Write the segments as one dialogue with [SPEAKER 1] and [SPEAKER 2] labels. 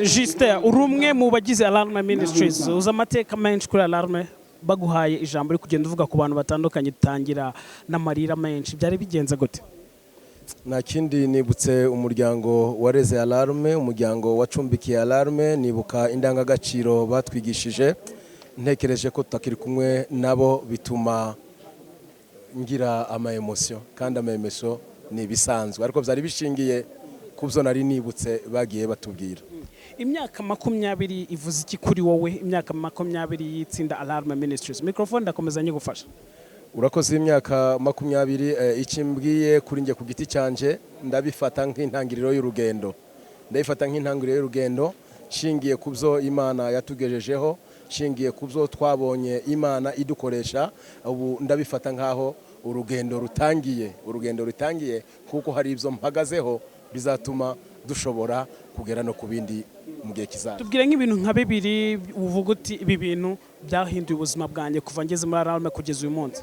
[SPEAKER 1] Justin, uri umwe mu bagize Alarm Ministries, uzi amateka menshi kuri Alarm. Baguhaye ijambo uri kugenda uvuga ku bantu batandukanye, dutangira n'amarira menshi. Byari bigenze gute?
[SPEAKER 2] Nta kindi, nibutse umuryango wareze Alarm, umuryango wacumbikiye Alarm, nibuka indangagaciro batwigishije. Ntekereje ko tutakiri kumwe nabo, bituma ngira ama émotion, kandi ama émotion ni ibisanzwe, ariko byari bishingiye ku byo nari nibutse bagiye batubwira.
[SPEAKER 1] Imyaka 20 ivuze iki kuri wowe, imyaka 20 y'itsinda Alarm Ministries? Microphone ndakomeza nyigufasha.
[SPEAKER 2] Urakoze. Imyaka 20, icyo mbwiye kuri njye ku giti cyanjye, ndabifata nk'intangiriro y'urugendo. Ndabifata nk'intangiriro y'urugendo nshingiye ku byo Imana yatugejejeho, nshingiye ku byo twabonye Imana idukoresha. Ubu ndabifata nk'aho urugendo rutangiye, urugendo rutangiye, kuko hari ibyo mpagazeho bizatuma dushobora kugera no ku bindi mu gihe kizaza.
[SPEAKER 1] Tubwire nk'ibintu nka bibiri uvuga uti: "Ibi bintu byahinduye ubuzima bwanjye kuva ngeze muri Alarm kugeza uyu munsi."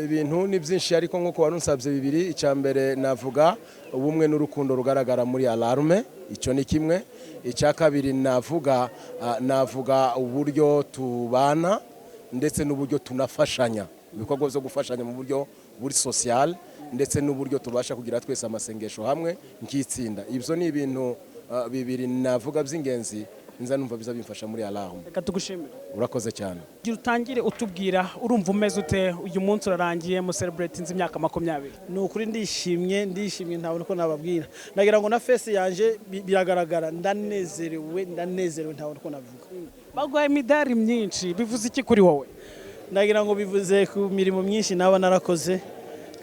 [SPEAKER 2] Ibintu ni byinshi, ariko nk'uko wari unsabye bibiri, icya mbere navuga ubumwe n'urukundo rugaragara muri Alarm, icyo ni kimwe. Icya kabiri navuga uburyo tubana ndetse n'uburyo tunafashanya, ibikorwa byo gufashanya mu buryo buri social, ndetse n'uburyo tubasha kugira twese amasengesho hamwe nk'itsinda. Ibyo ni ibintu bibiri navuga by'ingenzi nza numva biza bimfasha muri Alarm.
[SPEAKER 1] Reka tugushimire.
[SPEAKER 2] Urakoze cyane.
[SPEAKER 1] Gira utangire utubwira, urumva umeze ute? Uyu munsi urarangiye mu celebrating imyaka 20.
[SPEAKER 3] Ni ukuri ndishimye, ndishimye, ntabona uko nababwira. Nagira ngo na face yanje biragaragara, ndanezerewe, ndanezerewe, ntabona uko nabivuga.
[SPEAKER 1] Baguhaye imidari myinshi, bivuze iki kuri wowe?
[SPEAKER 3] Nagira ngo bivuze ku mirimo myinshi naba narakoze,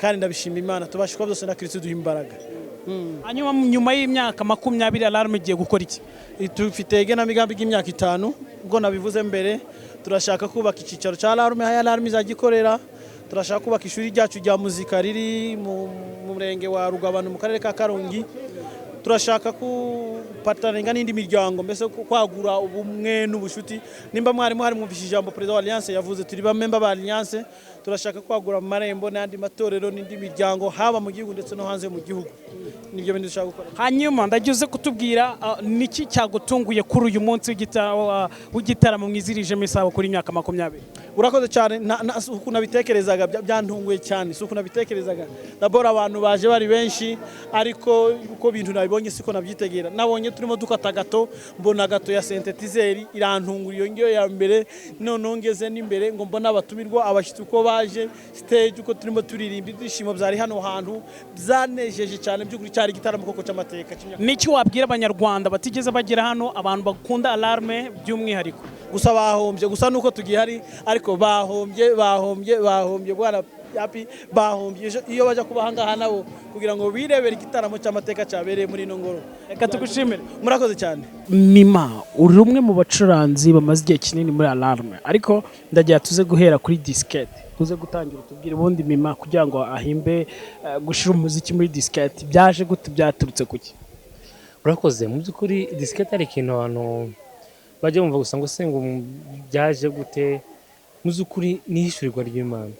[SPEAKER 3] kandi ndabishima Imana. Tubasha kuba byose na Kristo duha imbaraga.
[SPEAKER 1] Hanyuma nyuma y'imyaka 20, Alarm igiye gukora iki?
[SPEAKER 3] Dufite igenamigambi ry'imyaka 5. Ubwo nabivuze mbere, turashaka kubaka icyicaro cya Alarm, aho Alarm izajya ikorera. Turashaka kubaka ishuri ryacu rya muzika riri mu murenge wa Rugabano, mu karere ka Karongi. Turashaka kupataninga n'indi miryango, mbese kwagura ubumwe n'ubushuti. Nimba mwarimu hari mwumvise ijambo perezida wa Alliance yavuze, turi ba member ba Alliance. Turashaka kwagura amarembo n'andi matorero n'indi miryango, haba mu gihugu ndetse no hanze mu gihugu. Nibyo bintu dushaka gukora.
[SPEAKER 1] Hanyuma ndagize kutubwira, niki cyagutunguye kuri uyu munsi w'igitaramo mwizirijemo isabukuru y'imyaka 20?
[SPEAKER 3] Urakoze cyane. Si ukuntu nabitekerezaga, byantunguye cyane, si ukuntu nabitekerezaga. D'abord abantu baje bari benshi, ariko uko bintu nabibonye siko nabyitegera. Nabonye turimo dukata gâteau, mbona gâteau ya synthétiseur, irantungura. Iyo ngiyo ya mbere. Noneho ngeze n'imbere ngo mbone abatumirwa, abashyitsi uko baje, stage uko turimo turirimba, ibyishimo byari hano hantu byanejeje cyane. By'ukuri cyari igitaramo koko cy'amateka cy'imyaka.
[SPEAKER 1] Niki wabwira Abanyarwanda batigeze bagera hano, abantu bakunda Alarm by'umwihariko?
[SPEAKER 3] Gusa bahombye, gusa nuko tugihari, ariko bahombye, bahombye, bahombye, bwana yapi, bahombye. Iyo bajya kuba ahangaha nabo kugira ngo birebere igitaramo cy'amateka cyabereye muri ino ngoro.
[SPEAKER 1] Reka tugushimire.
[SPEAKER 3] Murakoze cyane.
[SPEAKER 1] Mima, uri umwe mu bacuranzi bamaze igihe kinini muri Alarm, ariko ndagira tuze guhera kuri disquette, tuze gutangira utubwire ubundi Mima kugira ngo ahimbe gushyira umuziki muri disquette byaje gute, byaturutse kuki?
[SPEAKER 4] Urakoze. Mu by'ukuri disquette ari ikintu abantu bajya bumva gusa ngo se ngo byaje gute. Mu by'ukuri ni ihishurirwa ry'Imana,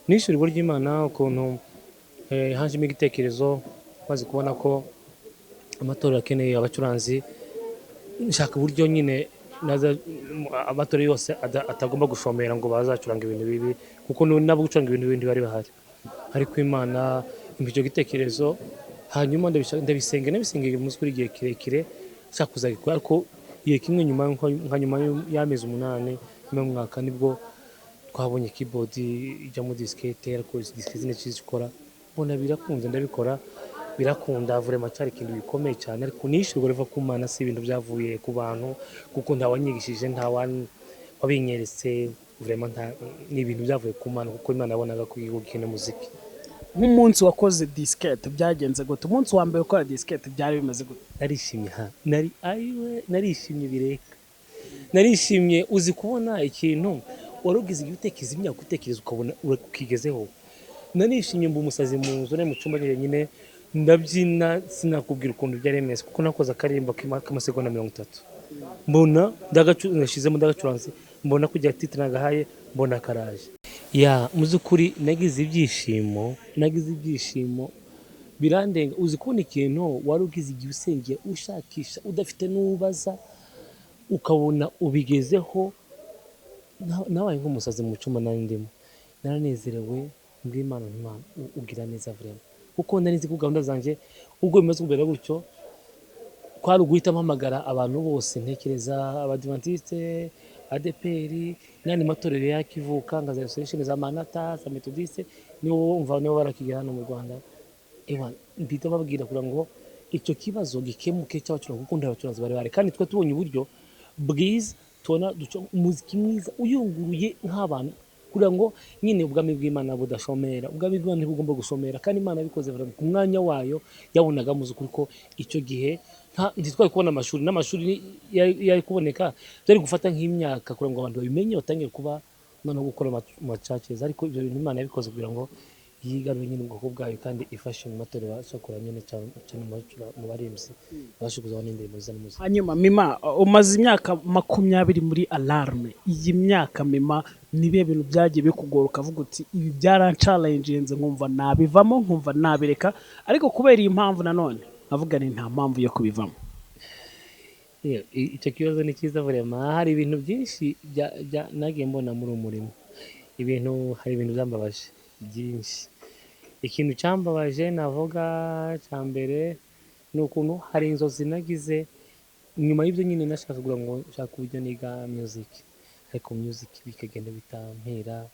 [SPEAKER 4] ni ihishurirwa ry'Imana, ukuntu hajemo igitekerezo maze kubona ko amatorero akeneye abacuranzi, nshaka uburyo nyine amatorero yose atagomba gushomera ngo bazacuranga ibintu bibi, kuko nabo gucuranga ibintu bibi ntibari bahari. Ariko Imana impa icyo gitekerezo, hanyuma ndabisenga, nabisengeye mu by'ukuri igihe kirekire nshaka kuzagikora. Ariko igihe kimwe nyuma nka nyuma y'amezi 8, nyuma y'umwaka, nibwo twabonye keyboard ijyamo disquette, ariko disquette nicyo ikora, mbona birakunze, ndabikora, birakunda. Vraiment cyari ikintu gikomeye cyane, ariko nishyurwa riva ku Mana, si ibintu byavuye ku bantu, kuko nta wanyigishije, nta wabinyeretse. Vraiment ni ibintu byavuye ku Mana, kuko Imana yabonaga ko igihugu gikeneye umuziki.
[SPEAKER 1] Nk'umunsi wakoze disquette byagenze gute? Umunsi wa mbere ukora disquette byari bimeze gute?
[SPEAKER 4] Narishimye, ha nari ayiwe, narishimye bireka, narishimye. Uzi kubona ikintu wari ugize igihe utekereza, imyaka utekereza, ukabona ukigezeho? Narishimye mba umusazi mu nzu, mu cyumba nyine, ndabyina, sinakubwira ukuntu byari bimeze, kuko nakoze akaririmbo k'amasegonda 30, mbona ndashyizemo, ndagacuranze, mbona kujya titre nagahaye, mbona karaje. Ya, mu by'ukuri nagize ibyishimo, nagize ibyishimo. Birandenga. Uzi kubona ikintu wari ugize igihe usengera, ushakisha, udafite n'ubaza, ukabona ubigezeho. Nabaye nk'umusazi mu cyumba nari ndimo, naranezerewe, mbwira Imana nti: "Imana, ugira neza vraiment," kuko nari nzi ko gahunda zanjye ubwo bimaze kumera gutyo kwari uguhita mpamagara abantu bose, ntekereza Abadivantisite, ADEPR n'andi matorero yakivuka nka za Restoration, za Manata, za Methodiste, nibo wumva nibo barakigera hano mu Rwanda. Ewa, mpita babwira kugira ngo icyo kibazo gikemuke cy'abacuranzi, kuko nta bacuranzi bari bahari, kandi twe tubonye uburyo bwiza tubona duca umuziki mwiza uyunguruye nk'abantu, kugira ngo nyine ubwami bw'Imana budashomera. Ubwami bw'Imana ntibugomba gushomera, kandi Imana yabikoze ku mwanya wayo. Yabonaga muzi ukuri ko icyo gihe ntitwari kubona amashuri, n'amashuri yari kuboneka byari gufata nk'imyaka kugira ngo abantu babimenye, batangire kuba noneho gukora mu macacezi. Ariko ibyo bintu Imana yabikoze kugira ngo yigarure nyine ubwoko bwayo, kandi ifashe mu matorero ashakura nyine cyane cyane mu baririmbyi babashe kuzabona indirimbo nziza n'umuziki.
[SPEAKER 1] Hanyuma Mima, umaze imyaka 20 muri Alarme. Iyi myaka, Mima, ni ibihe bintu byagiye bikugora ukavuga uti: "Ibi byaranchallenginze, nkumva nabivamo, nkumva nabireka, ariko kubera iyi mpamvu nanone nkavuga ni nta mpamvu yo kubivamo"?
[SPEAKER 4] Icyo kibazo ni cyiza vraiment. Hari ibintu byinshi nagiye mbona muri uwo murimo. Ibintu, hari ibintu byambabaje byinshi. Ikintu cyambabaje navuga cya mbere ni ukuntu hari inzozi nagize nyuma y'ibyo nyine, nashaka kugira ngo nshaka uburyo niga music, ariko music bikagenda bitampera,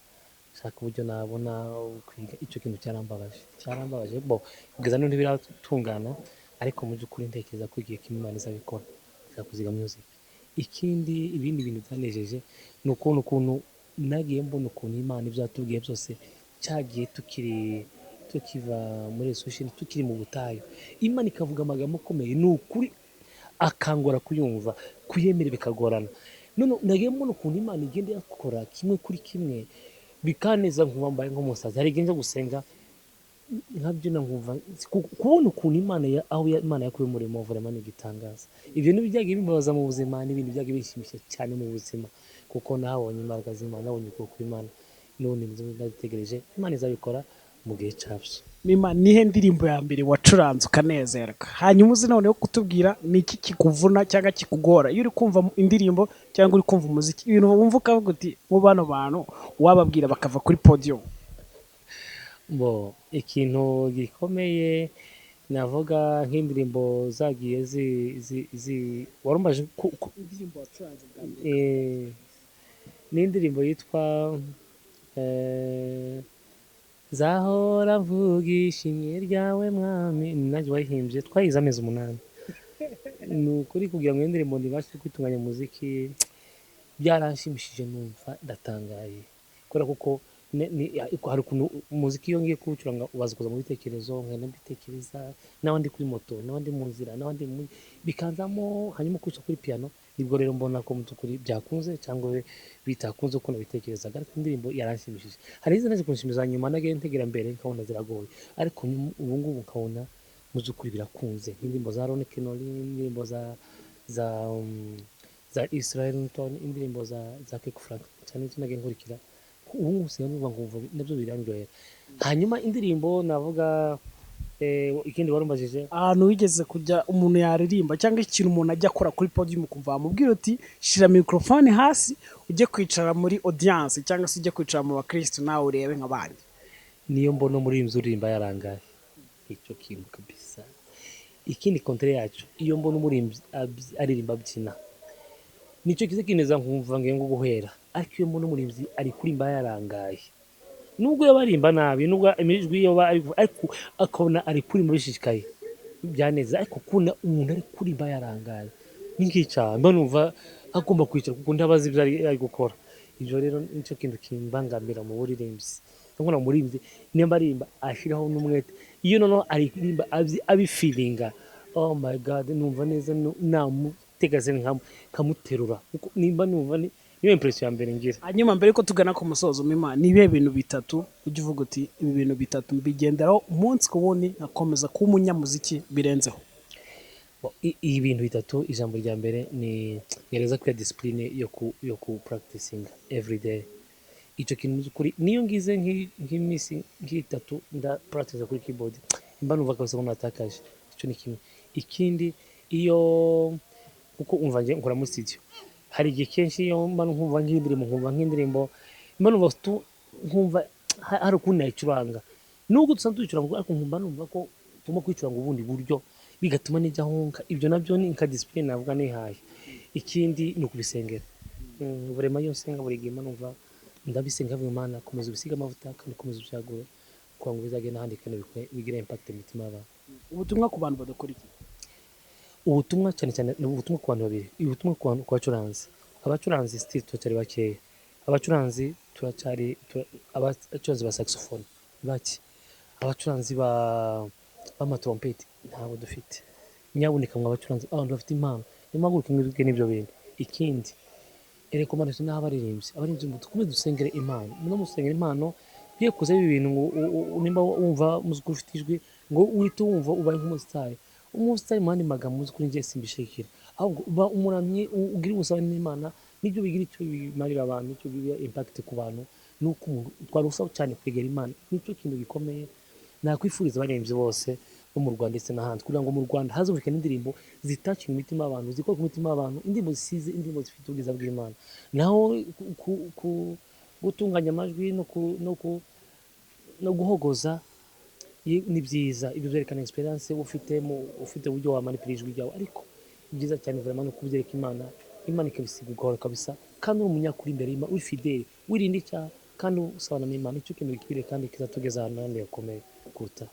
[SPEAKER 4] nshaka uburyo nabona kwiga. Icyo kintu cyarambabaje, cyarambabaje bo kugeza none ntibiratungana, ariko mu by'ukuri ntekereza ko igihe kimwe Imana izabikora, nshaka kuziga music. Ikindi, ibindi bintu byanejeje ni ukuntu nagiye mbona ukuntu Imana ibyo yatubwiye byose cyagiye tukiri, tukiva muri Restoration, tukiri mu butayu, Imana ikavuga amagambo akomeye, ni ukuri akangora kuyumva, kuyemera bikagorana. None nagiye mbona ukuntu Imana igenda yakora kimwe kuri kimwe, bikaneza, nkumva mbaye nk'umusazi. Hari igihe njya gusenga nkabyina, nkumva kubona ukuntu Imana aho Imana yakuye umurimo vraiment ni igitangaza. Ibyo ni byagiye bimbabaza mu buzima, n'ibintu byagiye binshimisha cyane mu buzima, kuko nahabonye imbaraga z'Imana, nabonye ukuboko kw'Imana, n'ubundi ndabitegereje, Imana izabikora mu gihe cyabyo.
[SPEAKER 1] Mima, nihe ndirimbo ya mbere wacuranze ukanezerwa? Hanyuma uzi noneho kutubwira ni iki kikuvuna cyangwa kikugora iyo uri kumva indirimbo cyangwa uri kumva umuziki, ibintu wumva ukavuga uti: "Mu bano bantu wababwira bakava kuri podium"?
[SPEAKER 4] Bo, ikintu gikomeye navuga nk'indirimbo zagiye zi warumbaje
[SPEAKER 1] Indirimbo wacuranze bwa mbere.
[SPEAKER 4] Ni indirimbo yitwa "Nzahora mvuga ishimwe ryawe Mwami", ni nanjye wayihimbye. Twayize amezi 8. Ni ukuri, kugira ngo iyo ndirimbo ndibashe kwitunganya umuziki byaranshimishije, numva ndatangaye, kubera kuko hari ukuntu umuziki iyo ngiye kuwucuranga ubaza kuza mu bitekerezo, nkagenda mbitekereza, n'aba ndi kuri moto, n'aba ndi mu nzira, n'aba ndi muri, bikanzamo. Hanyuma kwica kuri piano, nibwo rero mbona ko mu by'ukuri byakunze cyangwa bitakunze uko nabitekerezaga, ariko indirimbo yaranshimishije. Hari izindi naje kunshimisha nyuma, nagiye ntegera mbere nkabona ziragoye, ariko ubu ngubu nkabona mu by'ukuri birakunze, nk'indirimbo za Ron Kenoly, indirimbo za Israel Newton, indirimbo za Kirk Franklin cyane, icyo nagiye nkurikira ubu ngubu usigaye numva nkumva nabyo birandyohera. Hanyuma indirimbo navuga, ikindi warumbajije?
[SPEAKER 1] Ahantu wigeze kujya umuntu yaririmba cyangwa ikintu umuntu ajya akora kuri podium ukumva wamubwira uti: "Shira microphone hasi, ujye kwicara muri audience cyangwa se ujye kwicara mu bakirisitu, nawe urebe nk'abandi"?
[SPEAKER 4] Niyo mbona umuririmbyi uririmba yarangaye, icyo kintu kabisa. Ikindi contraire yacu, iyo mbona umuririmbyi aririmba abyina, nicyo kiza kineza, nkumva ngiye ngo guhera. Ariko iyo mbona umuririmbyi ari kuririmba yarangaye, nubwo yaba aririmba nabi, nubwo imijwi yoba ariko akabona ari kuririmba bishishikaye, byaneza. Ariko kubona umuntu ari kuririmba yarangaye ni nk'icyaha, mba numva agomba kwicara, kuko ntabazi ibyo ari gukora. Ibyo rero nicyo kintu kimbangamira mu buririmbyi. Nkubona umuririmbyi nimba aririmba ashyiraho n'umwete, iyo noneho aririmba abifeelinga, oh my God, numva neza namutegaze nkamuterura. Kuko nimba numva niyo impression ya mbere ngira.
[SPEAKER 1] Hanyuma mbere yuko tugana ku musozo, Mima, ni ibihe bintu bitatu ujya uvuga uti: "Ibi bintu bitatu mbigenderaho umunsi ku wundi, nkakomeza kuba umunyamuziki birenzeho"?
[SPEAKER 4] Ibi bintu bitatu, ijambo rya mbere ni ngereza kuri discipline yo ku practicing every day. Icyo kintu mu by'ukuri niyo ngize nk'iminsi nk'itatu nda practice kuri keyboard, Mba numva kabisa ko natakaje. Icyo ni kimwe. Ikindi, iyo kuko umva njye nkora muri studio, hari igihe kenshi iyo mba nkumva nk'indirimbo, nkumva nk'indirimbo, mba numva nkumva hari ukuntu nayicuranga, nubwo dusanzwe tuyicuranga, ariko nkumva numva ko tugomba kuyicuranga ubundi buryo, bigatuma nijya honka. Ibyo nabyo ni nka discipline navuga nihaye. Ikindi ni ukubisengera. Vraiment iyo nsenga buri gihe mba numva ndabisenga, mvuga: "Imana, komeza ubisige amavuta kandi komeza ubyagure kugira ngo bizagende ahandi kandi bigire impact mu mitima y'abantu."
[SPEAKER 1] Ubutumwa ku bantu badakora iki?
[SPEAKER 4] Ubutumwa cyane cyane ni ubutumwa ku bantu babiri. Ubutumwa ku bantu, ku bacuranzi. Abacuranzi still turacyari bakeya. Abacuranzi turacyari abacuranzi ba saxophone bake, abacuranzi ba b'amatrompeti ntabwo dufite. Nyabuneka mwa bacuranzi, abantu bafite impano, nimuhaguruke mwibwe n'ibyo bintu. Ikindi, recommandation n'abaririmbyi. Abaririmbyi, ngo dukomeze dusengere impano, muno musengera impano bye kuza ibi bintu ngo nimba wumva muzikuru ufite ijwi ngo uhite wumva ubaye nk'umusitari. Umusitari mu yandi magambo, muzikuru njye simbishikira, ahubwo uba umuramyi ugira ubusabane n'Imana, nibyo bigira icyo bimarira abantu, icyo bigira impact ku bantu. Nuko umuntu twarushaho cyane kwegera Imana, nicyo kintu gikomeye nakwifuriza abaririmbyi bose bo mu Rwanda ndetse n'ahandi, kugira ngo mu Rwanda hazumvikane indirimbo zitouchinga imitima y'abantu, zikora ku mitima y'abantu, indirimbo zisize, indirimbo zifite ubwiza bw'Imana. Naho gutunganya amajwi no guhogoza ni byiza, ibyo byerekana experience ufite mu ufite uburyo wamanipula ijwi ryawe, ariko ibyiza cyane vraiment ni ukubyereka Imana, Imana ikabisiga ugahora kabisa, kandi uri umunyakuri imbere y'Imana, uri fidèle, wirinda icyaha kandi usabana n'Imana. Nicyo kintu gikwiriye kandi kizatugeza ahantu handi hakomeye kuruta.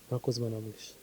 [SPEAKER 4] Murakoze, Imana ibahe umugisha.